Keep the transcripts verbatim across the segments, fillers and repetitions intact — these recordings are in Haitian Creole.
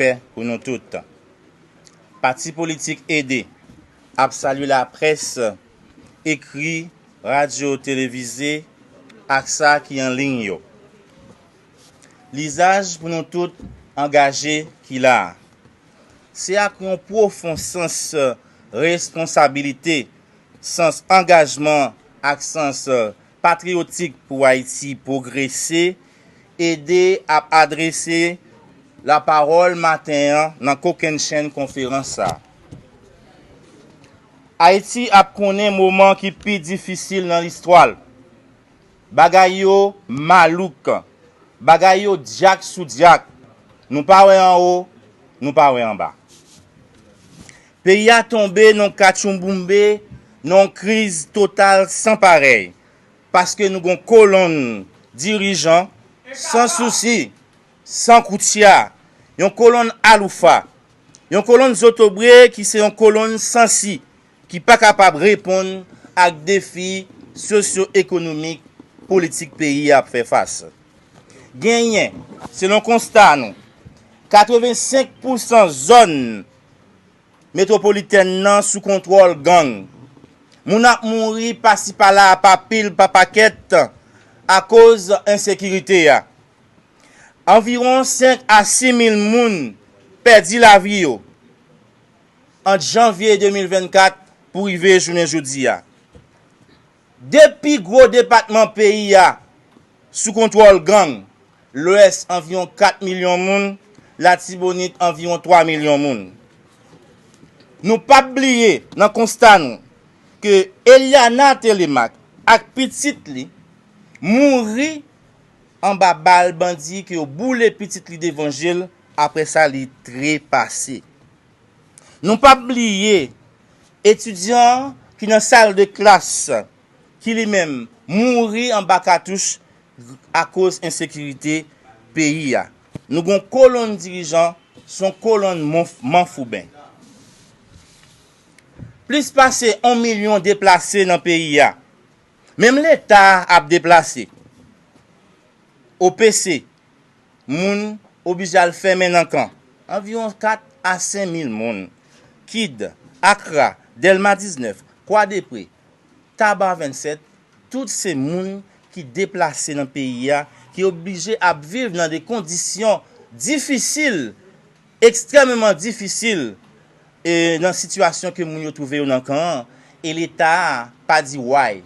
respè pou nou tout. Pati politik Ede ap salye laprès ekri, radyo, televize ak sa ki an liy yo. Lizaj pou nou tout angaje ki la a. Se ak yon pwofon sans responsabilite, sans angajman ak sans patriyotik pou Ayiti pwogrese, Ede ap adrese lapawòl maten an nan kokennchenn konferans sa a. Ayiti ap konnen moman ki pi difisil nan listwa l. Bagay yo malouk. Bagay yo dyak sou dyak. Nou pa wè anwo, nou pa wè anba. Peyi a tonbe nan katchouboumbe, nan yon kriz total san parèy, paske nou gon kolonn dirijan san sousi, san koutya, yon kolonn aloufa, yon kolonn zotobre ki se yon kolonn sansi ki pa kapab reponn ak defi sosyo-ekonomik politik peyi a ap fè fas. Genyen, selon konsta nou, katrevensenk pousan zòn metwopolitèn nan sou kontwòl gang. Moun ap mouri pasi pala pa pil pa pakèt akoz ensekirite a. Anviwon senk a sis mil moun pèdi lavi yo ant janvye de mil vennkat pou rive jounen jodi a. De pi gwo depatman peyi a sou kontwòl gang, Lwès anviwon kat milyon moun, Latibonit anviwon twa milyon moun. Nou p ap bliye nan konsta nou ke Eliana Thélémaque ak pitit li mouri anba bal bandi ke yo boule pitit li devan je l, apre sa li trepase. Nou p ap bliye etidyan ki nan sal de klas ki li menm mouri anba katouch akoz ensekirite peyi a. Nou gon kolonn dirijan, se yon kolonn manf- manfouben. Plis pase yon milyon deplase nan peyi a. Menm Leta ap deplase. O P C, moun oblije al fèmen nan kan. Anviwon kat a senk mil moun. Kid, Akra, Dèlma diznèf, Kwadepre, Taba vennsèt, tout se moun ki deplase nan peyi a, ki oblije ap viv nan de kondisyon difisil, ekstrèmeman difisil, e nan sitiyasyon ke moun yo twouve yo nan kan an, e Leta a pa di way.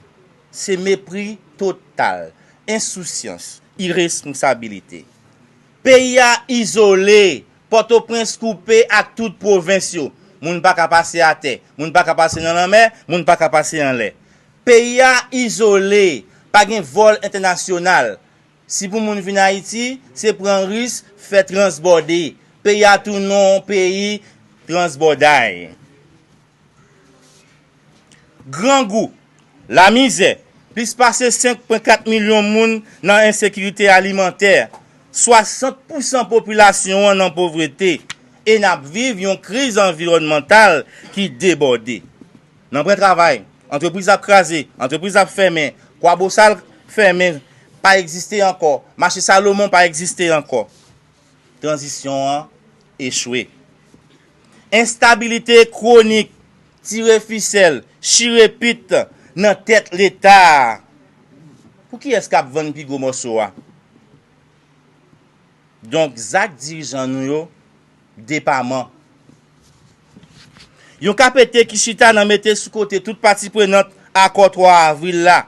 Se mepri total, ensousyans, iresponsabilite. Peyi a izole, Pòtoprens koupe ak tout pwovens yo. Moun pa ka pase atè, moun pa ka pase nan lanmè, moun pa ka pase anlè. Peyi a izole, pa gen vòl entènasyonal. Si pou moun vin Ayiti, se pran ris, fè transbòde. Peyi a tounen yon peyi transbòday. Grangou, lamizè, plis pase senk pwen kat milyon moun nan ensekirite alimantè, swasant pousan popilasyon an nan povrete, e n ap viv yon kriz anviwònmantal ki debòde. Nan pran travay, antrepriz ap kraze, antrepriz ap fèmen, Kwabosal fèmen, pa egziste ankò, mache Salomon pa egziste ankò. Tranzisyon an echwe. Enstabilite kwonik, tire fisèl, chire pit nan tèt Leta a. Pou kiyès k ap vann pi gwo mòso a? Donk, zak dirijan nou yo depaman. Yon K P T ki chita nan mete sou kote tout pati prenant akò twa avril la.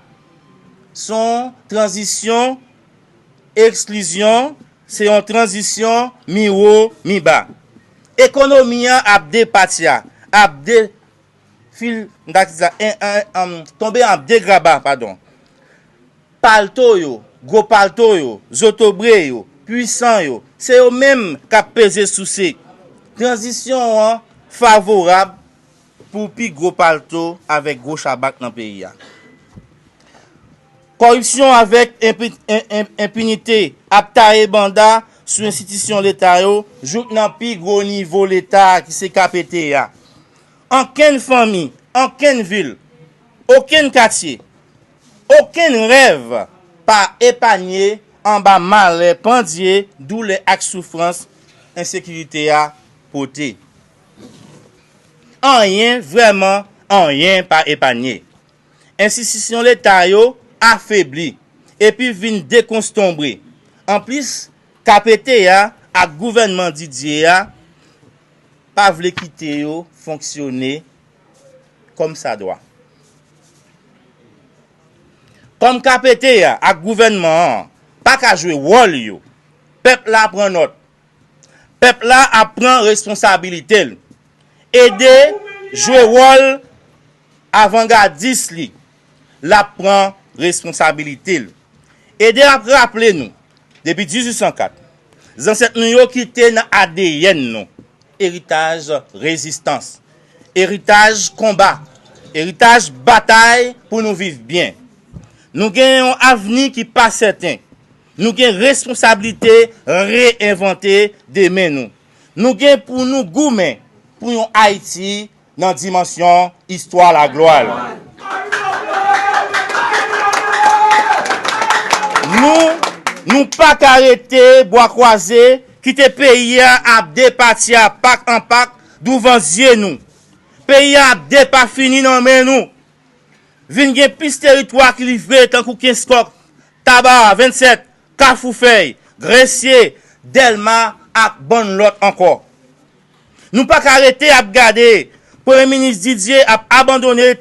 Se yon tranzisyon eksklizyon, se yon tranzisyon mi wo, mi ba. Ekonomi an ap depatya, ap de fil, m ta di sa, en, en, en, tonbe ap degraba, padon. Palto yo, gwo palto yo, zotobre yo, pwisan yo, se yo menm k ap peze souse. Tranzisyon an favorab pou pi gwo palto avèk gwo chabak nan peyi a. Kòripsyon avèk enpi- en- en- enpinite ap taye banda sou enstitisyon Leta yo jouk nan pi gwo nivo Leta a ki se K P T a. Ankenn fanmi, ankenn vil, okenn katye, okenn rèv pa epanye anba malè, pandye, doulè ak soufrans ensekirite a pote. Anyen, vrèman anyen pa epanye. Enstitisyon Leta yo afebli epi vin dekonstonbre. Anplis, K P T a ak gouvènman Didier a pa vle kite yo fonksyone kòmsadwa. Kòm K P T a ak gouvènman an pa ka jwe wòl yo, pèp la pran nòt. Pèp la ap pran responsabilite l. Ede jwe wòl avangadis li. L ap pran responsabilite l. Ede ap raple nou, depi dizuit san kat, zansèt nou yo kite nan A D N nou eritaj rezistans, eritaj konba, eritaj batay pou nou viv byen. Nou gen yon avni ki pa sèten. Nou gen responsablite reyenvante demen nou. Nou gen pou nou goumen pou yon Ayiti nan dimansyon istwa laglwa l. Nou, nou pa ka rete bwa kwaze, kite peyi a ap depatya pak an pak douvan zye nou. Peyi a ap depafini nan men nou. Vin gen plis teritwa ki livre tankou Kenskòk, Taba vennsèt, Kafou Fèy, Gresye, Dèlma ak bann lòt ankò. Nou pa ka rete ap gade Premye Minis Didier ap abandone